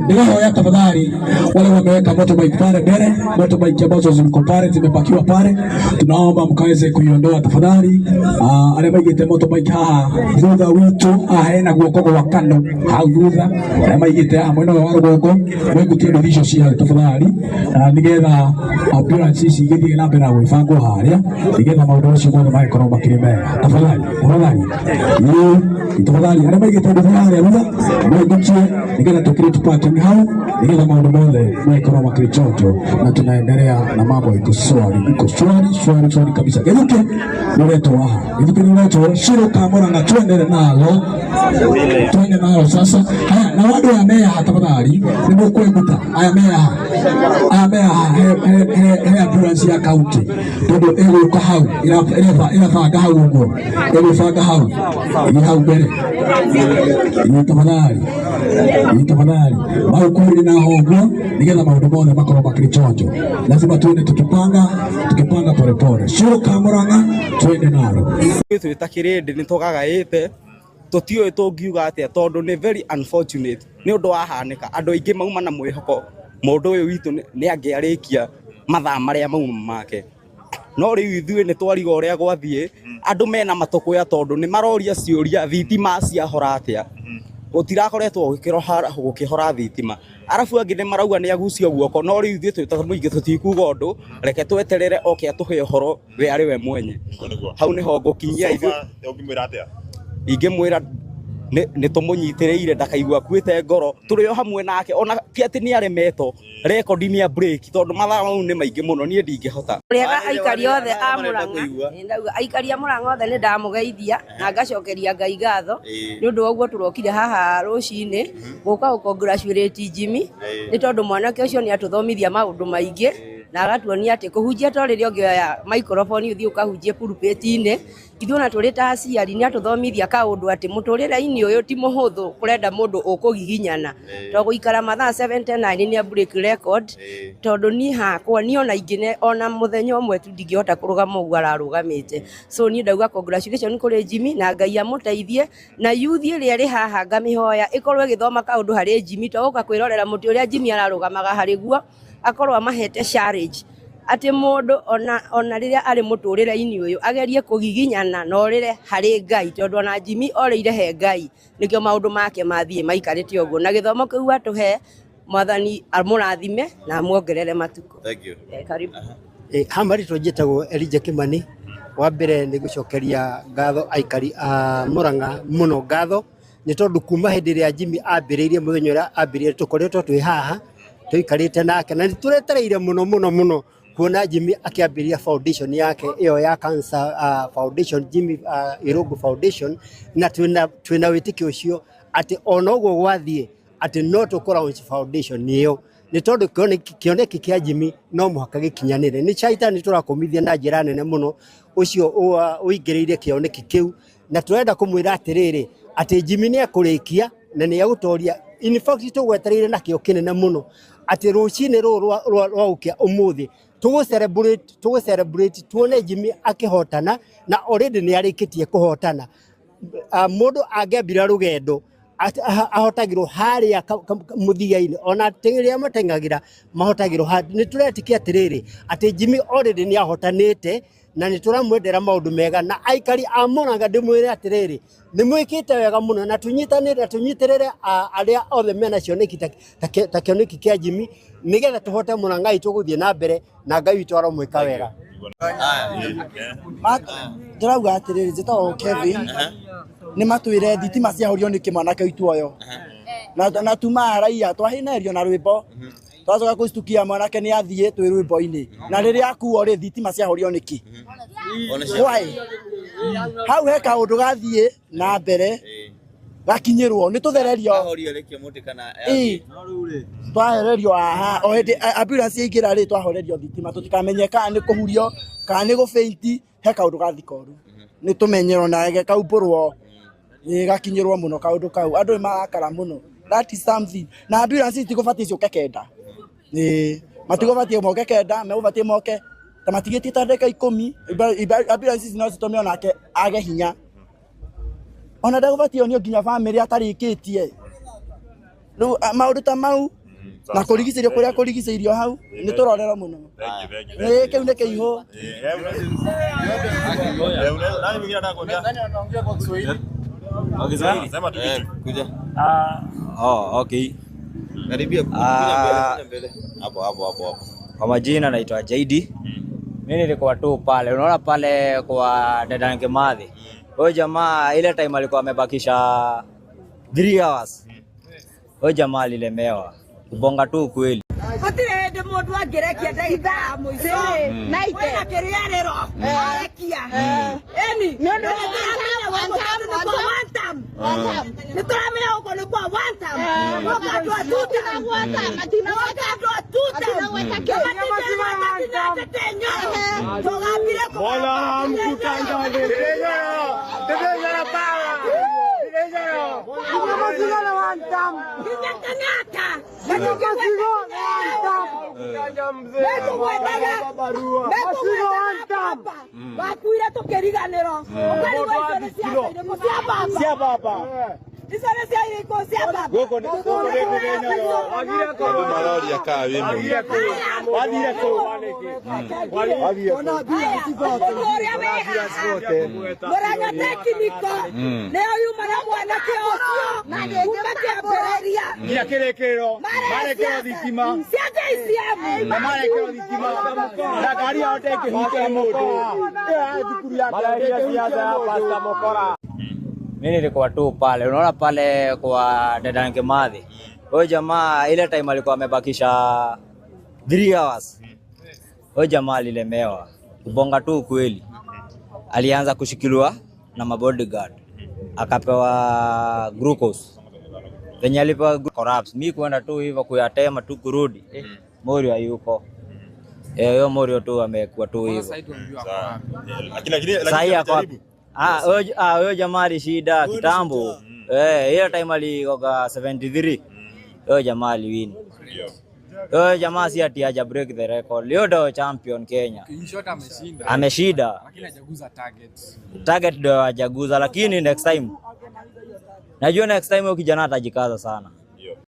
Ninahoya tafadhali, wale wameweka motorbike pale mbele, motorbike ambazo ziko pale zimepakiwa pale, tunaomba mkaweze kuiondoa tafadhali. Arĩa maigĩte motorbike haha thutha witũ, haha hena guoko gwa kano hau thutha, arĩa maigĩte haha mwena ũyũ wa rũgongo, mwengutie nduthi icio ciao tafadhali, nĩgetha ambulance ici igĩthiĩ na mbere na gwĩbangwo harĩa, nĩgetha maũndũ macio mothe magĩkorwo makĩrĩ mega. Tafadhali, tafadhali, ĩĩ tafadhali, arĩa maigĩte nduthi harĩa thutha mwengutie, nĩgetha tũ create parking hau, nĩgetha maũndũ mothe magĩkorwo makĩrĩ chonjo, na tunaendelea na mambo iko shwari, iko shwari shwari shwari kabisa. Gĩthuke nĩũretwo haha, Gĩthuke nĩũretwo Shiro Kamũrang'a, twendere nalo, twende nalo sasa. Haya, na watu aya me haha tafadhali nĩ mũkwenguta aya me haha, aya me haha he, he, he, he ambulance ya county tondũ ĩgũka hau ĩrabanga hau ũguo, ĩgũbanga hau ĩ hau mbere ĩ, tafadhali ĩ, tafadhali mau kuhĩ na ho ũguo, nĩgetha maũndũ mothe makorwo makĩrĩ chonjo. Lazima tuende tukipanga, tukipanga polepole. Shiro Kamũrang'a, twende nalo. Twĩ ta kĩrĩndĩ nĩ tũgagaĩte, tũtiũĩ tũngiuga atĩa, tondũ nĩ very unfortunate nĩ ũndũ wahanĩka. Andũ aingĩ mauma na mwĩhoko mũndũ ũyũ witũ nĩ angĩarĩkia mathaa marĩa mauma make, no rĩu ithuĩ nĩ twariga ũrĩa gwathiĩ. Andũ mena matũkũya tondũ nĩ maroria ciũria, thitima ciahora atĩa? Gũtirakoretwo gũkĩhora thitima. Arabu angĩ nĩ marauga nĩ agucio guoko, no rĩu ithuĩ twĩ ta mũingĩ tũtikuga ũndũ. Reke tweterere oke atũhe ũhoro we arĩ we mwenye. Hau nĩho ngũkinyia ithuĩ. Ũngĩmwĩra atĩa? Ingĩmwĩra nĩ tũmũnyitĩrĩire, ndakaigua akuĩte ngoro, tũrĩ o hamwe nake. Ona ti atĩ nĩ aremetwo rekondi nĩ a break, tondũ mathaa mau nĩ maingĩ mũno, niĩ ndingĩhota. Rĩega aikari othe a Mũrang'a, nĩ ndauga aikari a Mũrang'a othe nĩ ndamũgeithia na ngacokeria Ngai ngatho nĩ ũndũ wa ũguo tũrokire haha rũcinĩ gũka gũ congratulate Jimmy, nĩ tondũ mwanake ũcio nĩ atũthomithia maũndũ maingĩ na agatuonia atĩ kũhunjia to rĩrĩa ũngĩoya microphone ũthiĩ ũkahunjie pulpit-inĩ. Ithuĩ ona tũrĩ ta aciari nĩ atũthomithia kaũndũ atĩ mũtũrĩre-inĩ ũyũ ti mũhũthũ, kũrenda mũndũ ũkũgiginyana to gũikara mathaa 79 nĩ break record, tondũ niĩ hakwa niĩ ona ingĩ ona mũthenya ũmwe tu ndingĩhota kũrũgama ũguo ararũgamĩte. So niĩ ndauga congratulation kũrĩ Jimmy na Ngai amũteithie, na youth ĩrĩa ĩrĩ haha ngamĩhoya ĩkorwo ĩgĩthoma kaũndũ harĩ Jimmy, to gũka kwĩrorera mũtĩ ũrĩa Jimmy ararũgamaga harĩ guo, akorwo amahete challenge atĩ mũndũ ona rĩrĩa arĩ mũtũrĩre-inĩ ũyũ agerie kũgiginyana na orĩre harĩ Ngai, tondũ ona Jimmy orĩire he Ngai, nĩkĩo maũndũ make mathiĩ maikarĩte ũguo. Na gĩthomo kĩu atũhe, Mwathani amũrathime na amuongerere matukũ. Thank you. Karibu. Ha marĩtwa njĩtagwo Elijah Kimani. Wa mbere nĩ gũcokeria ngatho aikari a Murang'a mũno ngatho, nĩ tondũ kuma hĩndĩ ĩrĩa Jimmy ambĩrĩirie, mũthenya ũrĩa ambĩrĩirie, tũkoretwo twĩ haha tũikarĩte nake, na nĩ tũretereire mũno mũno mũno kuona Jimmy akĩambĩrĩria foundation yake ĩyo ya Cancer Foundation, Jimmy Irũngũ Foundation, na twĩna wĩtĩkio ũcio atĩ ona ũguo gwathiĩ atĩ no tũkũ launch foundation ĩyo, nĩ tondũ kĩoneki kĩa Jimmy no mũhaka gĩkinyanĩre. Nĩ caitani tũrakũmithia na njĩra nene mũno ũcio ũingĩrĩire kĩoneki kĩu, na tũrenda kũmwĩra atĩrĩrĩ, atĩ Jimmy nĩ ekũrĩkia na nĩ egũtoria. In fact, tũgwetereire na kĩo kĩnene mũno atĩ rũcinĩ rũrũ rwa gũkĩa ũmũthĩ tũgũ celebrate tuone Jimmy akĩhotana, na already nĩ arĩkĩtie kũhotana. Mũndũ angĩambira rũgendo ahotagĩrwo harĩa mũthia-inĩ, ona ateng'eri mateng'agĩra mahotagĩrwo. Nĩ tũretĩkia atĩrĩrĩ, atĩ Jimmy already nĩ ahotanĩte, na nĩ tũramwendera maũndũ mega. Na aikari a Murang'a ndĩmwĩre atĩrĩrĩ, nĩ mwĩkĩte wega mũno, na tũnyitanĩre na tũnyitĩrĩre arĩa othe mena cioneki ta kĩoneki kĩa Jimmy, nĩgetha tũhote Murang'a itũ gũthiĩ na mbere, na Ngai witũ aromwĩka wega. Ndĩrauga atĩrĩrĩ, njĩtagwo Kevin. Nĩ matwĩre thitima ciahorio nĩkĩ mwanake witũ ũyũ, na tuma raia twahĩnĩrio na rwĩmbo, twacoka kũcitukia mwanake nĩ athiĩ twĩ rwĩmbo-inĩ, na rĩrĩa akuo rĩ, thitima ciahorio nĩkĩ? Why? Hau he kaũndũ gathiĩ na mbere gakinyĩrwo nĩ tũthererio. Ahorio rĩkĩ mũtĩ kana? Ĩ, twahererio haha o hĩndĩ ambulance yaingĩra rĩ, twahorerio thitima, tũtikamenye kana nĩ kũhurio kana nĩ gũbĩnti. He kaũndũ gathi koru, nĩ tũmenyerwo na gakaumbũrwo, ĩ gakinyĩrwo mũno kaũndũ kau. Andũ nĩ marakara mũno, that is something. Na ambulance itigũbatiĩ ciũke 9, ĩ matigũbatiĩ moke 9, megũbatiĩ moke ta matigĩtie ta ndagĩka 10. Ambulance ici no citũme onake age hinya, ona ndagũbatiĩ onio nginya bamĩrĩ atarĩkĩtie. Rĩu maũndũ ta mau na kũrigicĩrio kũrĩa kũrigicĩirio hau nĩ tũrorero mũno. Thank you, thank you. Ĩ kĩu nĩ kĩihũ. Nani mwingine anataka kuongea? Sema tu kitu. Kuja. Oh, okay. Karibia kuja mbele, kuja mbele. Hapo hapo hapo hapo. Kwa majina naitwa Jaidi. Mimi nilikuwa tu pale, unaona pale kwa Dedan Kimathi. Huyo jamaa ile time alikuwa amebakisha 3 hours. Huyo jamaa alilemewa. Kubonga tu kweli. Gũtirĩ hĩndĩ mũndũ angĩrekia ndagĩka ya mũico kwĩna kĩrĩa rĩro arekia ĩni nĩ tũramenya gũkũ nĩ kwa one term. Gũka andũ a two term. Gũka andũ a two term. Na matingĩgweta nginya Ndĩndĩ Nyoro. Tũgambire nginya Kenyatta. Mekũgwetaga wakuire tũkĩriganĩrwo ũkarigwo icio nĩ cia irĩkũ cia baba Cia baba. Icio nĩ cia irĩkũ cia baba. Gũkũ nĩ Andũ maroria kaa wĩ mũici. Wathire kũ? Mũndũ ũrĩa wĩ haha Mũrang'a tekiniko nĩyo yuma na mwanake ũcio kuma kĩambĩrĩria Nginya kĩrĩkĩrĩro marekĩrwo thitima cia JCM na marekĩrwo thitima na ngari yao ndĩngĩhutia mũndũ ĩyo ya thukuru yake ndĩngĩhutia mũndũ. Mimi nilikuwa tu pale, unaona pale kwa Dedan Kimathi. Huyo jamaa ile time alikuwa amebakisha 3 hours. Huyo jamaa alilemewa. Kubonga tu kweli. Alianza kushikiliwa na mabodyguard. Akapewa glucose. Venye alipewa corrupts. Mi kwenda tu hivyo kuyatema tu kurudi. Morio hayuko. Huyo Morio tu amekuwa tu hivyo. Sawa. Lakini Sahi ako amejaribu. Huyo jamaa alishida kitambo. Hiyo time alikoga 73. Huyo jamaa aliwin. Ndio. Huyo jamaa si ati haja break the record. Leo ndo champion Kenya. In short ameshinda. Ameshinda. Lakini hajaguza target. Target ndo hajaguza, lakini next time. Najua next time huyo kijana atajikaza sana.